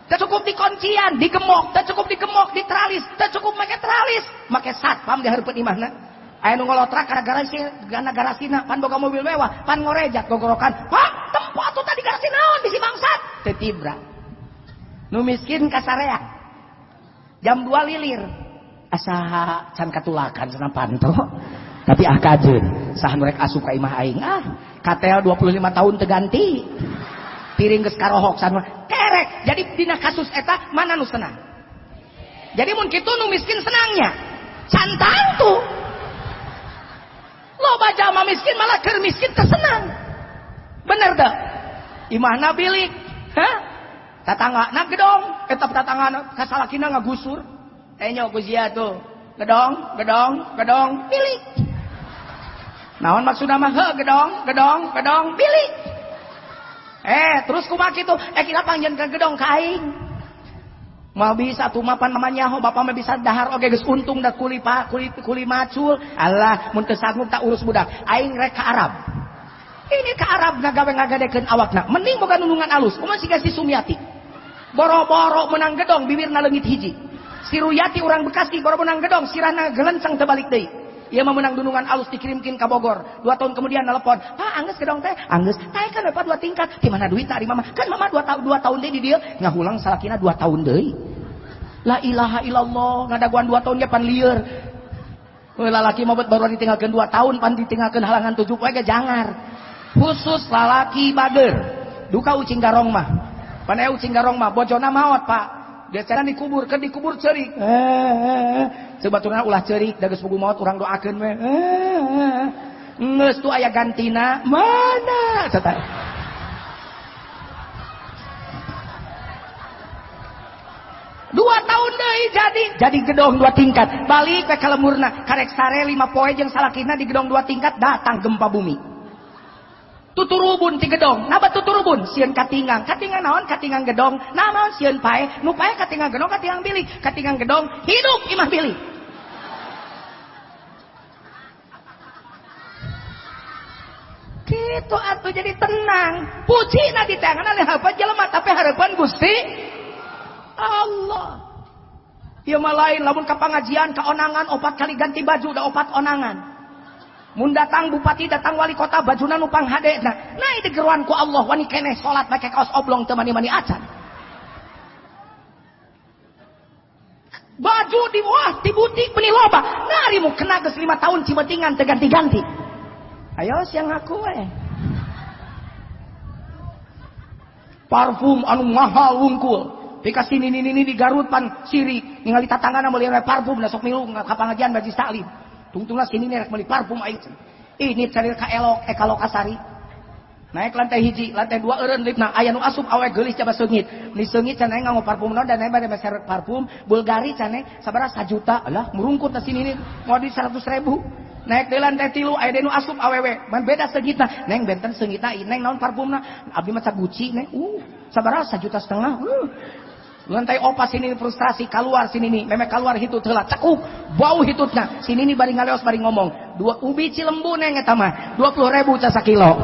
Teu cukup dikoncian, digemok, teu cukup digemok, diteralis, teu cukup make teralis, make satpam di hareupeun imahna. Aya nu ngolotrak kana garasi, kana garasina, pan boga mobil mewah, pan ngorejat gogorokan. Pak, tempo atuh tadi garasi naon bisi bangsat. Teu tibra. Nu miskin kasarea. Jam 2 lilir. Asa can katulakan cenah panto. Tapi ah kajeun, saha nu rek asup ka imah aing ah. Katel 25 tahun teu ganti. Piring geus karohok sanua kerek. Jadi dina kasus eta mana nu senang? Jadi mun kitu nu miskin senangnya. Can tangtu. Loba jalma miskin malah keur miskin teu senang. Bener teu? Imahna bilik, hah? Tatanggana gedong, eta tatanggana kasalakina ngagusur. Enyo ku sia tuh. Gedong, gedong, gedong, bilik. Naon maksudna mah heuh gedong, gedong, gedong, bilik. Terus kumaha kitu? Kita pangjenkeun gedong ka aing. Moal bisa tuh mapan mamanya ho, bapak mah bisa dahar oge geus untung da kuli pa, kuli kuli macul. Alah, mun teu sanggup tak urus budak. Aing rek ka Arab. Ini ka Arab ngagawe ngagadekeun awakna. Mending boga nunungan alus. Kumaha siga si Sumiati. Boro-boro menang gedong bibirna leungit hiji. Si Ruyati urang Bekasi boro menang gedong sirahna gelenceng teu balik deui. Ieu mah menang dunungan alus dikirimkin ka Bogor. 2 tahun kemudian nelpon, "Pak, anggeus gedong teh, anggeus. Teh kan bapak 2 tingkat. Di mana duitna ari mama? Kan mama 2 tahun deui di dieu." Ngahulang salakina 2 tahun deui. La ilaha illallah, ngadaguan 2 tahun ge pan lieur. We lalaki mah baru ditinggalkeun 2 tahun pan ditinggalkeun halangan 7 poe ge jangar. Khusus lalaki bager. Duka ucing garong mah. Pan aya ucing garong mah bojona maot, Pak. Dia cara dikubur, kan dikubur ceurik. Sebaturna ulah ceurik, da geus pugu maot urang doakeun we. Geus tuh aya gantina, mana? Cata. 2 tahun deui jadi gedong 2 tingkat. Balik we ka lemurna, karek sare 5 poe jeung salakina di gedong 2 tingkat datang gempa bumi. Tuturubun ti gedong, naba tuturubun sieun katingang, katingang naon? Katingang gedong, naon sieun pae, nu pae katingang gedong, katingang bilik, katingang gedong, hidup imah bilik. Kitu atuh jadi tenang. Puji na diteangan oleh apa jelema tapi harapan Gusti Allah. Ieu mah lain lamun ka pangajian ka onangan 4 kali ganti baju da 4 onangan. Mun datang bupati, datang wali kota, bajuna nu panghadena. Nah, digeruan ku Allah wani keneh salat make kaos oblong teu mani-mani acan. Baju di wah di butik benih loba. Nah, ari mu kena geus 5 tahun cimetingan teu ganti-ganti. Ayo siang ngaku we. Parfum anu mahal wungkul. Dikasih nini-nini di Garut pan siri ningali tatanggana meuli parfum da sok milu ka pangajian baju taklim. Tungtunglah sini nih rek meuli parfum aing. Ini cari ka elok ka Lokasari. Naik lantai 1, lantai 2 eureun lipna aya nu asup awe geulis coba seungit. Ni seungit cenah nganggo parfum naon dan bade meser parfum Bulgari cenah sabaraha 1 juta. Alah murungkut na sini nih mau di 100.000. Naik deui lantai 3 aya deui nu asup awewe. Man beda seungitna. Neng benten seungitna neng naon parfumna? Abdi mah Gucci neng. Sabaraha 1,5 juta. Lantai opa sini frustrasi keluar sini nih, memek keluar hitut heula, cekuk, bau hitutna. Sini nih bari ngaleos bari ngomong. 2 ubi Cilembu neng eta mah, 20.000 ca sakilo.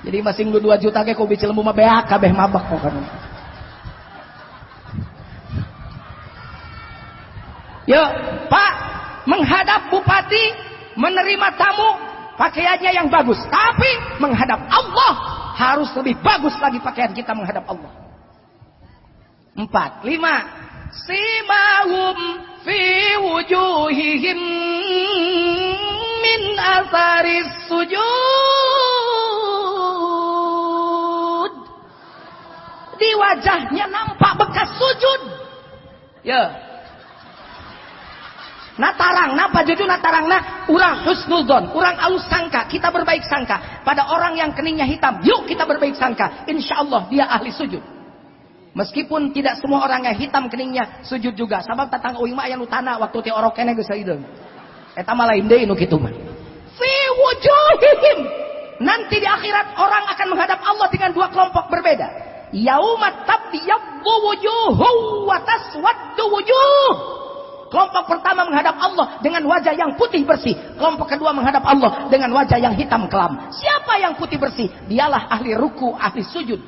Jadi masing 2 juta ge ku ubi Cilembu mah beak kabeh mabek pokona. Yuk, Pak, menghadap bupati, menerima tamu, pakaiannya yang bagus, tapi menghadap Allah harus lebih bagus lagi pakaian kita menghadap Allah. 4, 5. Simahum fi wujuhihim min atharis sujud. Di wajahnya nampak bekas sujud. Ya. Natarang, napa jujur natarang nah, urang husnuzon, urang alus sangka, kita berbaik sangka pada orang yang keningnya hitam. Yuk kita berbaik sangka, insya Allah dia ahli sujud. Meskipun tidak semua orang yang hitam keningnya sujud juga. Sabab tatangga uing mah aya nu tanah waktu ti orok keneh geus hideung. Eta mah lain deui nu kitu mah. Fi wujuhihim. Nanti di akhirat orang akan menghadap Allah dengan 2 kelompok berbeda. Yauma tabyaddu Tabyaddu wujuhu wa taswaddu wujuh. Kelompok pertama menghadap Allah dengan wajah yang putih bersih. Kelompok kedua menghadap Allah dengan wajah yang hitam kelam. Siapa yang putih bersih? Dialah ahli ruku, ahli sujud.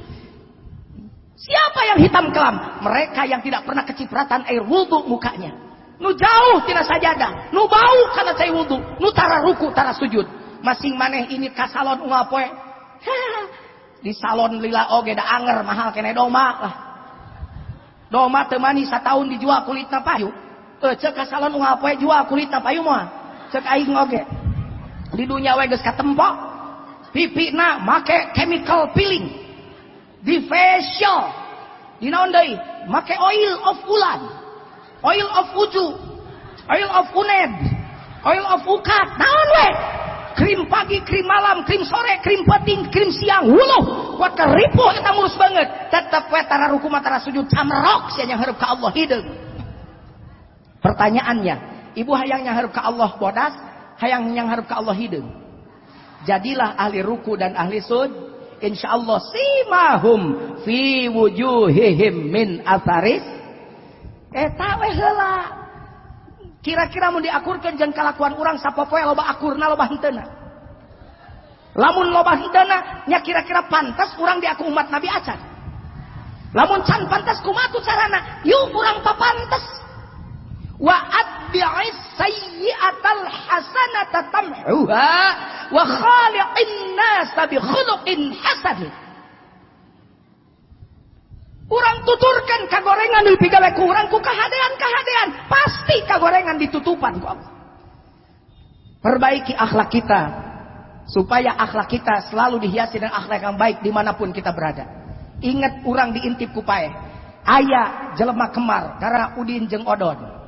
Siapa yang hitam kelam? Mereka yang tidak pernah kecipratan air wudu mukanya. Nu jauh tina sajadah, nu bau karena cai wudu, nu tara ruku, tara sujud. Masing maneh ini ka salon unggal poe. Di salon lila oge da anger mahal kene doma lah. Doma teu manis sataun dijual kulitna payu. Cek ka salon unggal poe jual kulitna payu moal. Cek aing oge. Di dunya we geus katempo. Pipina make chemical peeling. Di facial, di naon deui? Make oil of ulan, oil of uju, oil of uned, oil of ukat, naon we? Krim pagi, krim malam, krim sore, krim penting, krim siang, wuluh, kuat keripuh eta mulus banget. Tetep we tara ruku tara sujud camrok sia nyanghareup ka Allah hideung. Pertanyaannya, ibu hayang nyanghareup ka Allah bodas, hayang nyanghareup ka Allah hideung. Jadilah ahli ruku dan ahli sujud. Insyaallah simahum fi wujuhihim min atharis. Eta we heula. Kira-kira mun diakurkeun jeung kalakuan urang sapopoe loba akurna loba henteuna. Lamun loba henteuna nya kira-kira pantas urang diaku umat Nabi acan. Lamun can pantas kumaha tuh carana? Yuk urang papantes. Wa atbi'is sayyi'atal hasanata tamhuha wa khaliqin nasa bi khuluqin hasan. Urang tuturkan kagorengan nu dipigawe ku urang ku kahadean-kahadean, pasti kagorengan ditutupan ku Allah. Perbaiki akhlak kita supaya akhlak kita selalu dihiasi dengan akhlak yang baik dimanapun kita berada. Ingat urang diintip ku paeh. Aya jelema kemar karena Udin jeung Odon.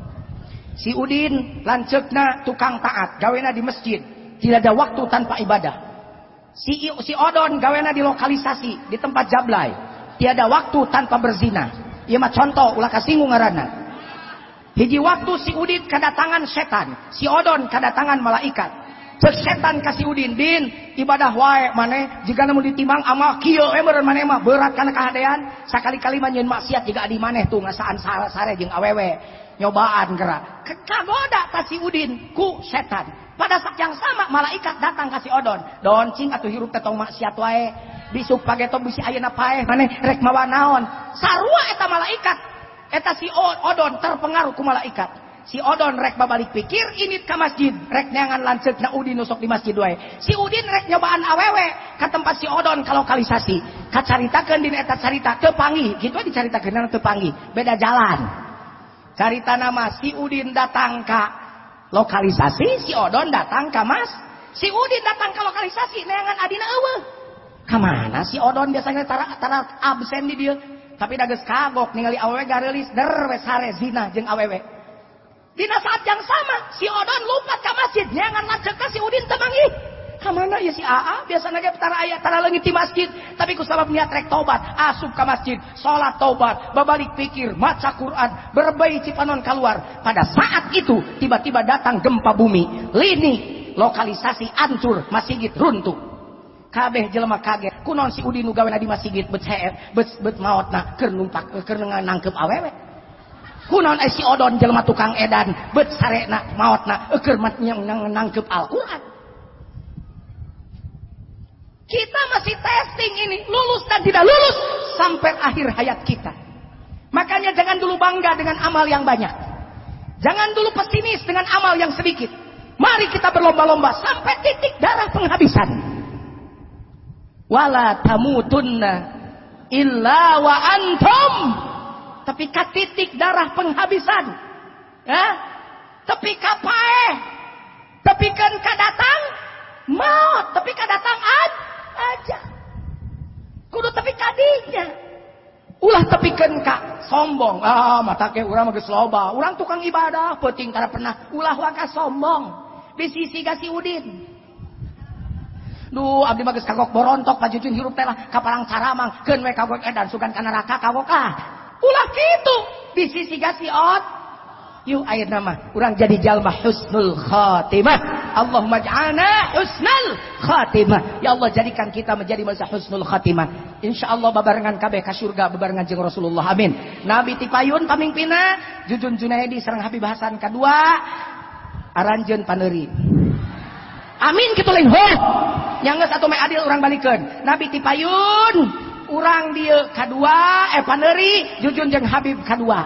Si Udin lanceukna tukang taat, gawena di masjid, tidak ada waktu tanpa ibadah. Si Odon gawena di lokalisasi, di tempat jablay, tiada waktu tanpa berzina. Ieu mah contoh ulah kasinggung ngaranna. Hiji waktu si Udin kedatangan setan, si Odon kedatangan malaikat. Cek setan ka si Udin, "Din, ibadah wae maneh jigana mun ditimbang amal kieu we meureun maneh mah berat kana kahadean, sakali-kali mah nyieun maksiat jiga adi maneh tuh ngasaan sare jeung awewe." Nyobaan gerak kagoda ta si Udin ku setan. Pada saat yang sama malaikat datang ka si Odon, "Don cing atuh hirup teh tong maksiat wae, besuk pageto bisi ayeuna paeh maneh rek mawa naon." Sarua eta malaikat, eta si Odon terpengaruh ku malaikat. Si Odon rek babalik pikir init ka masjid, rek neangan lanceukna Udin nu sok di masjid wae. Si Udin rek nyobaan awewe ka tempat si Odon ka lokalisasi. Kacaritakeun dina eta carita teu panggih, kitu we dicaritakeun teu panggih, beda jalan. Carita nama si Udin datang ka lokalisasi, si Odon datang ka mas. Si Udin datang ka lokalisasi, neangan adina eueuh. Ka mana si Odon biasanya tara absen di dieu. Tapi da geus kagok ningali awewe gareulis der we sare zina jeung awewe. Dina saat yang sama si Odon lompat ka masjid, neangan lanceukna si Udin teu manggih. Ka mana ya si AA biasana ge tara aya tara leungit di masjid, tapi ku sabab niat rek tobat, asup ka masjid, salat tobat, babalik pikir, maca Quran, berbei cipanon keluar. Pada saat itu tiba-tiba datang gempa bumi, lini lokalisasi hancur, masjid runtuh. Kabeh jelema kaget, kunaon si Udin nu gawena di masjid bet heet, bet maotna keur numpak keur nangkep awewe. Kunaon si Odon jelema tukang edan bet sarena maotna keur nangkep Al-Qur'an. Kita masih testing ini, lulus dan tidak lulus sampai akhir hayat kita. Makanya jangan dulu bangga dengan amal yang banyak. Jangan dulu pesimis dengan amal yang sedikit. Mari kita berlomba-lomba sampai titik darah penghabisan. Wala tamutunna illa wa antum. Tapi ka titik darah penghabisan. Ya? Tapi ka paeh. Tapi kan ka datang maut, tapi ka datang aja. Kudu tapi kadinya. Ulah tepikeun ka sombong. Ah, mata ke urang mah geus loba. Urang tukang ibadah, peuting tara pernah. Ulah waka sombong. Di sisi ka si Udin. Duh, abdi mah geus kagok borontok pajucun hirup teh lah kaparang caramang, keun we kagok edan sugan ka neraka kagok ah. Ulah kitu. Di sisi ka si Ot. Yuk ayeuna mah urang jadi jalma husnul khatimah. Allahumma ij'alna husnal khatimah. Ya Allah, jadikan kita menjadi manusia husnul khatimah. Insyaallah babarengan kabeh ka surga babarengan jeung Rasulullah. Amin. Nabi tipayun pamingpina, Jujun Junaidi sareng Habib Hasan kadua, aranjeun paneuri. Amin kitu lain ho. Nya geus atuh meh adil urang balikeun. Nabi tipayun, urang dieu kadua paneuri, Jujun jeung Habib kadua.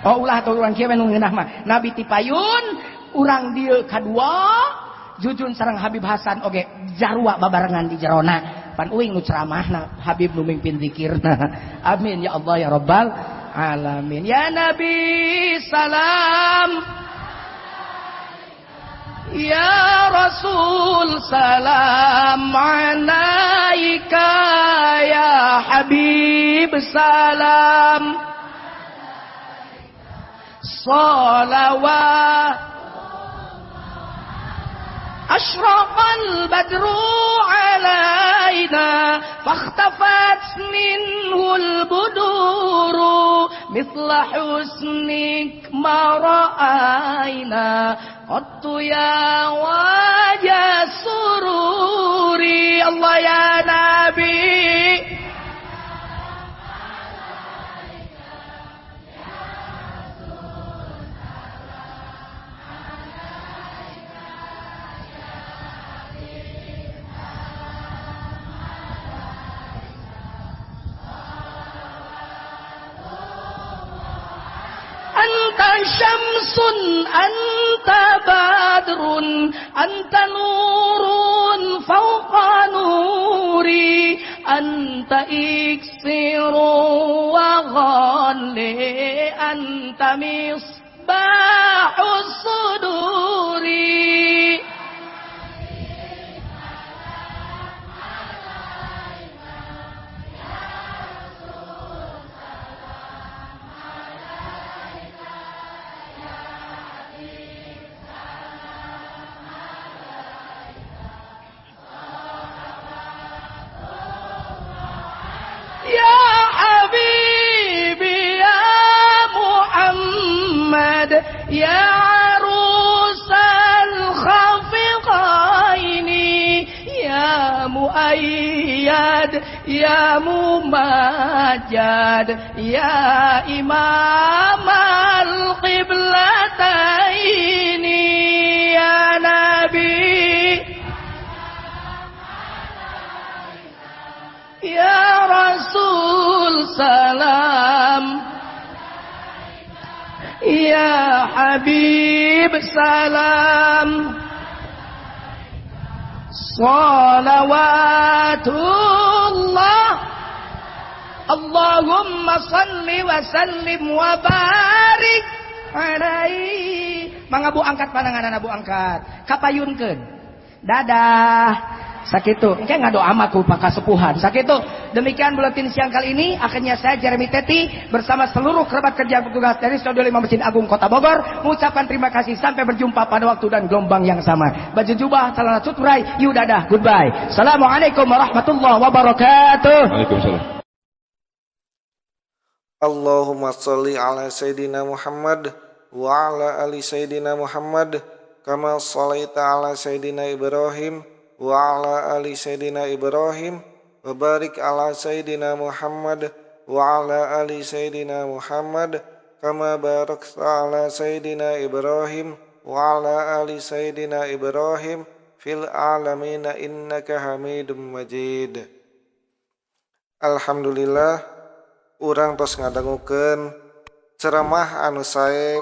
Oh ulah atuh urang kieu we nu ngeunah mah. Nabi tipayun, urang dieu kadua, Jujun sareng Habib Hasan oge jarua babarengan di jerona. Pan uing nu ceramahna, Habib nu mimpin zikirna. Amin ya Allah ya Rabbal alamin. Ya Nabi salam, ya Rasul salam alaika, ya Habib salam, salawat. أشرق البدر علينا فاختفت منه البدور مثل حسنك ما رأينا قط يا وجه السرور. الله يا نبي أنت شمس أنت بدر أنت نور فوق نوري أنت إكسير وغالي أنت مصباح الصدور. يا حبيبي يا محمد يا عروس الخافقين يا مؤيد يا ممجد يا إمام القبلتين يا نبي يا رسول سلام يا حبيب سلام صلوات الله. اللهم صل وسلم وبارك عليه. Mangga Bu angkat pananganana Bu angkat kapayunkeun. Dadah. Sakitu, engke ngadoa mah ku pakasepuhan. Sakitu. Demikian buletin siang kali ini. Akhirnya saya Jeremy Teti bersama seluruh kerabat kerja petugas dari Studio 5 Masjid Agung Kota Bogor mengucapkan terima kasih. Sampai berjumpa pada waktu dan gelombang yang sama. Baju jubah, celana cutrai, yudadah, goodbye. Assalamualaikum warahmatullahi wabarakatuh. Waalaikumsalam. Allahumma sholli ala Sayyidina Muhammad wa ala ali Sayyidina Muhammad kama sholaita ala Sayyidina Ibrahim wa ala ali Sayyidina Ibrahim wa barik ala Sayyidina Muhammad wa ala ali Sayyidina Muhammad kama barakta ala Sayyidina Ibrahim wa ala ali Sayyidina Ibrahim fil alamin innaka Hamidum Majid. Alhamdulillah urang tos ngadangukeun ceramah anu sae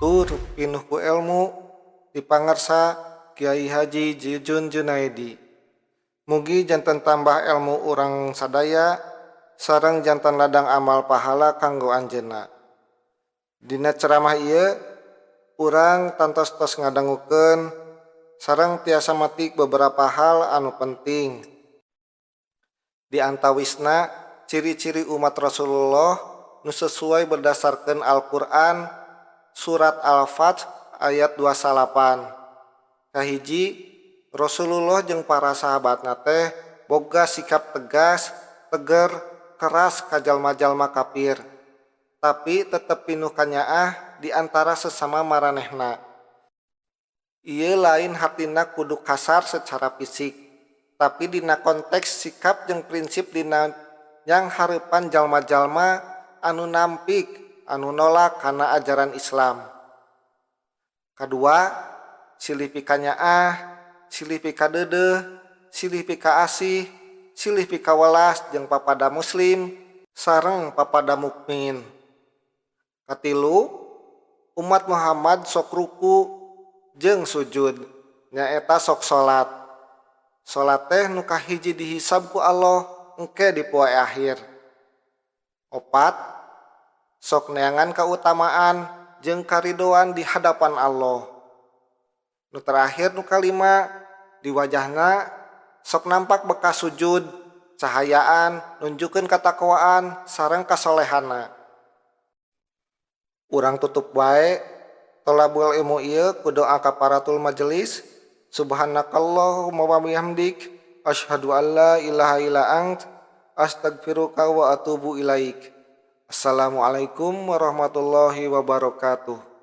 tur pinuh ku ilmu dipangarsa Kiai Haji Jujun Junaidi. Mugi janten tambah ilmu urang sadaya sareng janten ladang amal pahala kanggo anjeunna. Dina ceramah ieu urang tantos tos ngadangukeun sareng tiasa metik beberapa hal anu penting. Di antawisna ciri-ciri umat Rasulullah nu sesuai berdasarkan Al-Qur'an surat Al-Fath ayat 29. Kahiji, Rasulullah jeung para sahabatna teh boga sikap tegas, teger, keras ka jalma-jalma kafir, tapi tetep pinuh kanyaah di antara sesama maranehna. Ieu lain hartina kudu kasar secara fisik, tapi dina konteks sikap jeung prinsip dina nyanghareupan jalma-jalma anu nampik anu nolak kana ajaran Islam. Kadua, silih pikanyaah, silih pikadeudeuh, silih pikaasih, silih pikawelas jeung papada muslim sareng papada mukmin. Katilu, umat Muhammad sok ruku jeung sujud, nyaeta sok salat. Salat teh nu kahiji dihisab ku Allah engke di poe akhir. Opat, sok neangan kautamaan jeung karidoan di hadapan Allah. Nu terakhir nu kalima, di wajahna sok nampak bekas sujud, cahayaan nunjukkeun katakwaan sareng kasolehanna. Urang tutup wae tolabul ilmu ieu ku doa kafaratul majelis. Subhanakallahumma wa bihamdik asyhadu an la ilaha illa ant astagfiruka wa atubu ilaik. Assalamualaikum warahmatullahi wabarakatuh.